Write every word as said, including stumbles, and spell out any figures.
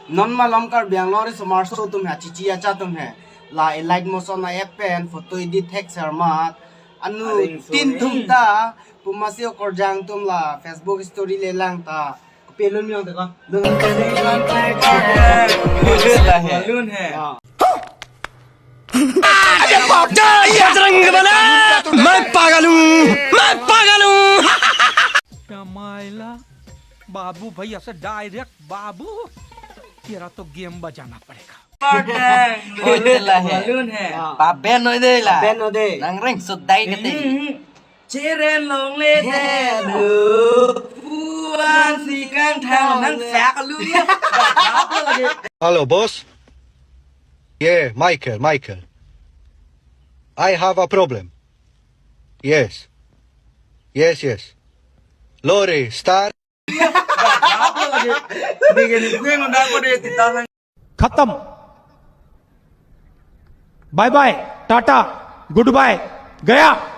Non malom Karbi Anglong riso marso atum he, chichi acha atum he, la elite moson a-app pen photo edit thek sermat. Anu aring so tin ne thum ta pu masi okorjang atum la Facebook story le lang ta. Kopilun mi ong te ko. Lun. Lun he. Ah. ये बाप जा, ये बजरंग बना, मैं पागल हूँ, मैं पागल हूँ। क्या मायला, बाबू भैया से डायरेक्ट बाबू, तेरा तो गेम बजाना पड़ेगा। Oi, de la he. Balloon he. Ah. Paben noi de la. Paben noi de. Nang reng sudai kete. Hmm, hmm. Cheren long le de lu. Puan si kang thang nang sak lu ya. Hello, boss. Yeah, Michael, Michael. I have a problem. Yes. Yes, yes. Lorry, start. खत्म। Bye bye, tata, good bye, गया।